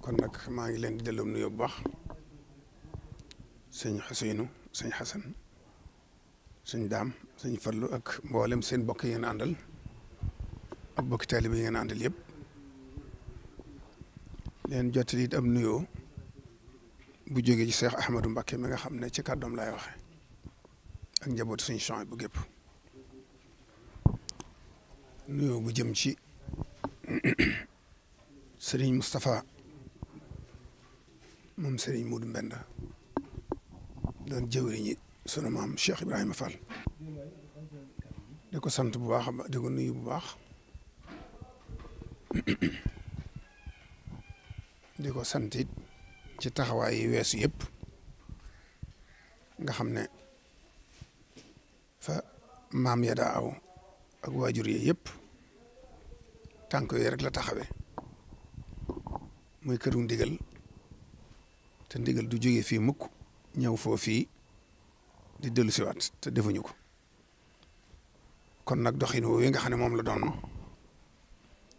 kon nag maa ngi leen di delloo nuyoo bu baax sëñ Xuseynu sëñ Xasan sëñ Daam sëñ Fallu ak mboolem seen bokk yi ngeen àndal ak bokki taalibe yi ngeen àndal yëpp leen jottali it am nuyoo bu jógee ci Cheikh Ahmadou Mbacké mi nga xam ne ci kàddoom laay waxe ak njabootu sëñ Chouaïbou bu gépp nuyoo bu jëm ci Serigne Moustapha moom Serigne Modou Mbenda doon jëwriñi sunu maam Cheikh Ibrahima Fall di ko sant bu baax di ko nuyu bu baax di ko sant it ci taxawaay yi weesu yëpp nga xam ne fa maam ya daa aw ak waajur yi yëpp tànk yooyu rek la taxawee muy këru ndigal te ndigal du jógee fii mukk ñëw foo fii di dellu siwaat te defuñu ko kon nag doxin woowu yi nga xam ne moom la doon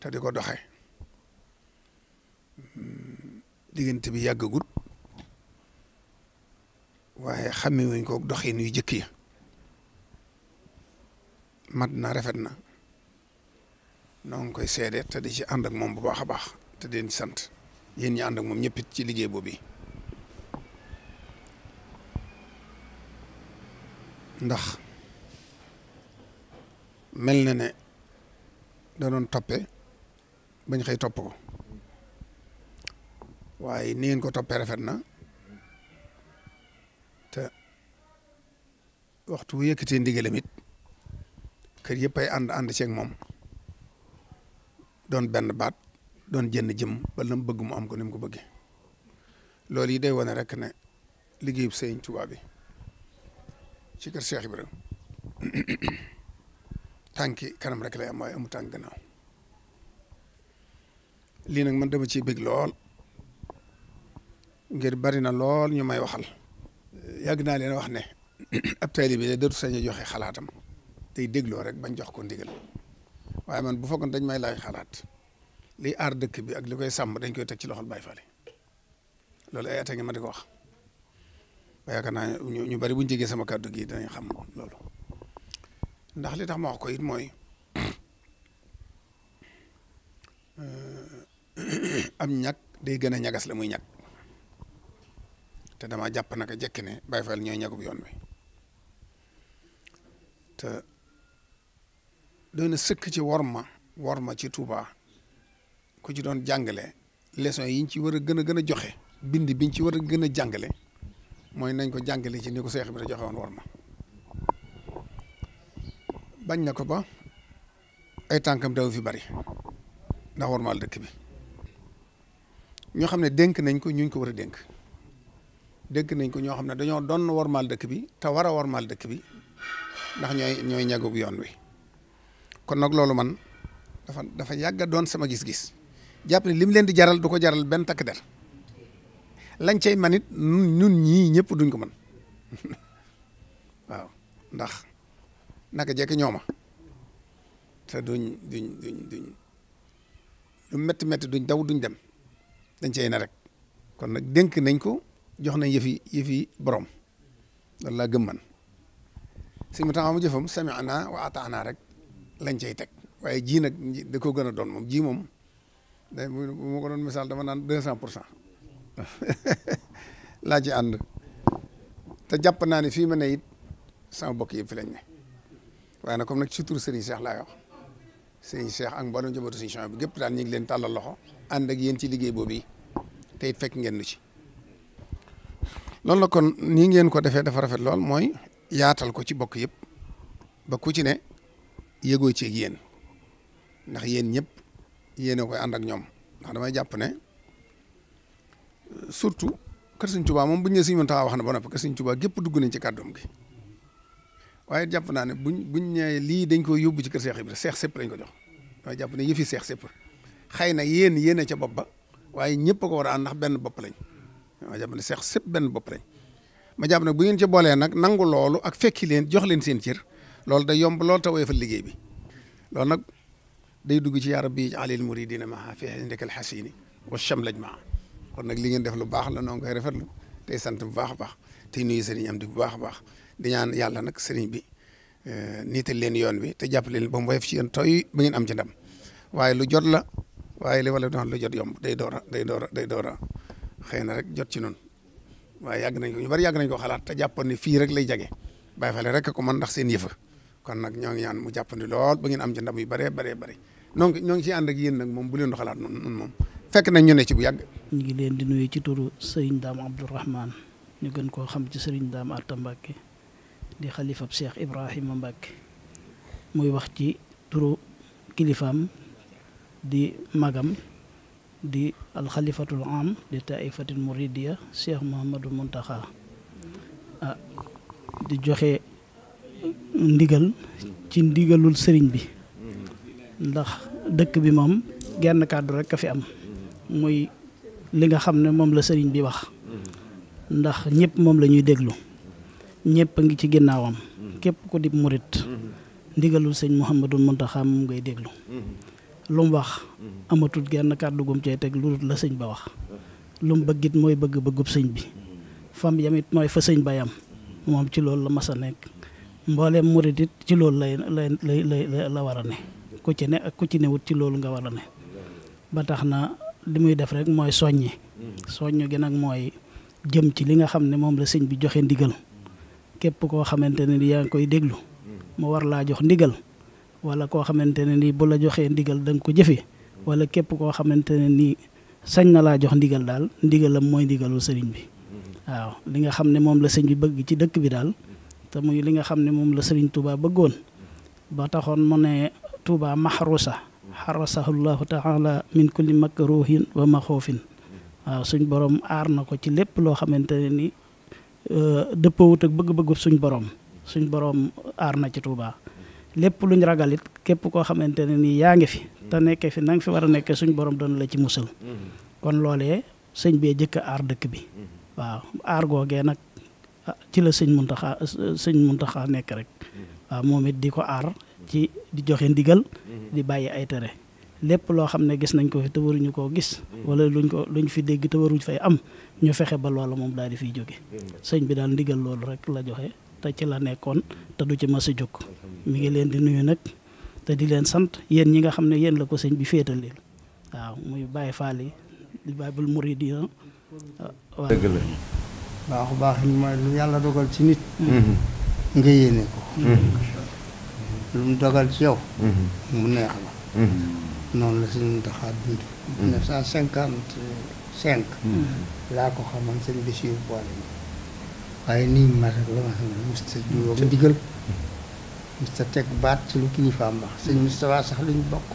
te di ko doxee diggante bi yàggagut waaye xàmme wuñ ko doxin yu jëkk ya mat na rafet na noo ngi koy seede te di ci ànd ak moom bu baax a baax te di leen sant yéen ñi ànd ak moom ñëpp ci liggéey boobu ndax mel na ne da doon toppe bañ xëy topp ko waaye ni ngeen ko toppee rafet na te waxtu bu yëkkatee ndigalam it kër yëpp ay ànd ceeg moom doon benn baat doon jënn jëm ba la mu bëgg mu am ko ni mu ko bëggee loolu yi day wane rek ne liggéeyub Sëriñ Tuubaa bi ci kër Cheikh Ibrahima tànki kanam rek lay am waaye amu tànk gannaaw lii nag man dama ciy bëgg lool ngir bari na lool ñu may waxal yàgg naa leen wax ne ab taalibe bi dootu sañ a joxe xalaatam day dégloo rek bañ jox ko ndigal waaye man bu fekkoon dañ may laaj xalaat liy aar dëkk bi ak li koy sàmm dañ koy teg ci loxol Baay Faal loolu ay at a ngi ma di ko wax ba yaakaar naa ñu bari buñ jegee sama kàddu gi danañ xam loolu ndax li tax ma wax ko it mooy am ñag day gën a ñagas la muy ñag te dama jàpp naka jekk ne Baay Faal ñooy ñagub yoon wi te doy na sëkk ci worma ci Touba ku ci doon jàngale leçon yi ñu ci war a gën a joxe bind biñ ci war a gën a jàngale mooy nañ ko jàngale ci ni ko Seex Ibra joxe woon worma bañ na ko ba ay tànkam daw fi bari ndax wormaal dëkk bi ñoo xam ne dénk nañ ko ñuñ ko war a dénk nañ ko ñoo xam ne dañoo doon wormaal dëkk bi te war a wormaal dëkk bi ndax ñooy ñagub yoon wi kon nag loolu man dafa yàgg a doon sama gis-gis jàpp ne lim leen di jaral du ko jaral benn takk der lañ cay manit ñun ñii ñëpp duñ ko mën waaw ndax naka jekk ñooma te duñ lu métti duñ daw duñ dem dañ cay na rek kon nag dénk nañ ko jox nañ yëfi borom loolu laa gëm man si mu taxaw mu jëfam sami'na wa ata'na rek lañ cay teg waaye ji nag da ko gën a doon moom ji moom day bu ma ko doon misaal dama naan 200% laa ci ànd te jàpp naa ne fii ma ne it sama bokk yëpp fi lañ ne waaye nag comme nag ci turu Serigne Cheikh laay wax Serigne Cheikh ak mboolem njabootu Serigne Chouaïbou bi gépp daal ñu ngi leen tàllal loxo ànd ak yéen ci liggéey boobu yi te it fekk ngeen lu ci loolu la kon nii ngeen ko defee dafa rafet lool mooy yaatal ko ci bokk yëpp ba ku ci ne yëgoo ci ak yéen ndax yéen ñëpp yéen a koy ànd ak ñoom ndax damay jàpp ne surtout kër Sëñ Tuubaa moom bu ñu nee Sëñ Muntaxaa wax na ba noppi kër Sëñ Tuubaa gépp dugg nañ ci kàddoom gi waaye jàpp naa ne buñ ñëwee lii dañ koy yóbbu ci kër Seex Ibra seex sépp lañ ko jox damay jàpp ne yëfi seex sépp xëy na yéen a ca bopp ba waaye ñëpp a ko war a ànd ndax benn bopp lañ damay jàpp ne seex sépp benn bopp lañ ma jàpp nag bu ngeen ci boolee nag nangu loolu ak fekki leen jox leen seen cër loolu day yomb loolu te woyofal liggéey bi loolu nag day dugg ci yaa rabbi alil muridina maa fi indikal xasini wa chamlaj maa kon nag li ngeen def lu baax la noo ngi koy rafetlu tey sant bu baax a baax tey nuyu sëriñ am di bu baax a baax di ñaan yàlla nag sëriñ bi niital leen yoon bi te jàppale leen ba mu woyof ci yéen tooy ba ngeen am ci ndam waaye lu jot la waaye li wala doon lu jot yomb day door a xëy na rek jot ci noonu waaye yàgg nañ ko ñu bari yàgg nañ ko xalaat te jàppoon ne fii rek lay jage bàyyi fale rek ko man ndax seen yëfa kon nag ñoo ngi ñaan mu jàppandi lool ba ngeen am ci ndam yu bëree bëri ñoo ngi ciy ànd ak yéen nag moom bu leen di xalaat noonu moom fekk nañ ñu ne ci bu yàgg. ñu ngi leen di nuyu ci turu Serigne Dame Abdourahmane ñu gën koo xam ci Serigne Dame Atta Mbacke di xalifab Cheikh Ibrahima Mbacke muy wax ci turu kilifaam di magam di alxalifatul am di taifatul muridiya Cheikh Mouhamadou Mountakha di joxe ndigal ci ndigalul sëriñ bi ndax dëkk bi moom genn kàddu rek a fi am muy li nga xam ne moom la sëriñ bi wax ndax ñëpp moom la ñuy déglu ñëpp a ngi ci ginnaawam képp ko di murit ndigalul sëñ Mouhamadou Mountakha moom ngay déglu lu mu wax amatul genn kàddu gum cee teg lu la sëñ ba wax lu mu bëggit mooy bëgg-bëggub sëñ bi fam yamit mooy fa sëñ ba yam moom ci loolu la mas a nekk mbooleem murit it ci loolu la war a ne ku ci ne ak ku ci newut ci loolu nga war a ne ba tax na li muy def rek mooy soññi gi nag mooy jëm ci li nga xam ne moom la sëñ bi joxe ndigal képp koo xamante ne ni yaa ngi koy déglu mu war laa jox ndigal wala koo xamante ne nii bu la joxee ndigal da nga ko jëfe wala képp koo xamante ne nii sañ na laa jox ndigal daal ndigalam mooy ndigalul sëriñ bi waaw li nga xam ne moom la sëñ bi bëgg ci dëkk bi daal te muy li nga xam ne moom la sëriñ Touba bëggoon ba taxoon mu ne Touba mahrusa xarasahullahu taala min kulli makruhin wa maxoofin waaw suñ borom aar na ko ci lépp loo xamante ne ni dëppawut ak bëgg-bëggu suñ borom aar na ci Touba lépp luñ ragal it képp koo xamante ne nii yaa ngi fi te nekkee fi na nga fi war a nekkee suñ borom doon la ci musal kon loolee sëñ bee jëkk a aar dëkk bi waaw aar googee nag ci la sëñ Muntaxa nekk rek waaw moom it di ko aar ci di joxe ndigal di bàyyi ay tere lépp loo xam ne gis nañ ko fi te waruñu koo gis wala luñ fi dégg te waruñ fay am ñu fexe ba loola moom daal di fiy jóge sëñ bi daal ndigal loolu rek la joxe te ci la nekkoon te du ci mas a jóg mi ngi leen di nuyu nag te di leen sant yéen ñi nga xam ne yéen la ko sëñ bi féetal leen waaw muy Baye Fall yi di Baabul Muridiina waaw dëgg la baax mooy lu yàlla dogal ci nit nga yéene ko lu mu dogal ci yow mu neex la noonu la sëñ Muntaxa dund 1955 laa ko xamoon sëñ Bachir boole waaye nii ma rek la ma xam ne musta juróom ndigal musta teg baat ci lu kilifaam wax sëñ Moustapha sax luñ bokk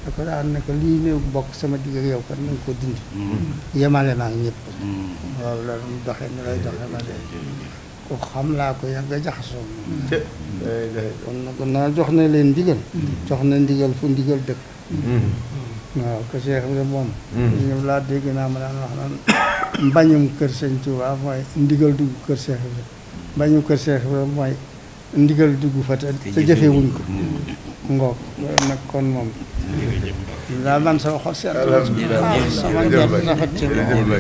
da ko daan ne ko lii néew bokk sama digg ak yow kat na nga ko dindi yemale naa ñëpp loolu la mu doxee ni lay doxee ma de ku xam laa ko yàgg a jaxasoo kon nag naa jox na leen ndigal jox na ndigal fu ndigal dëkk waaw ko Cheikh bi moom ñoom laa dégg naa ma daan wax naan mbañum kër sëñ Touba mooy ndigal dugg kër Cheikh bi mbañum kër Cheikh bi mooy ndigal dugg fa te jëfewuñ ko ngoog nag kon moom daal man sama xol seet sama njort rafet ci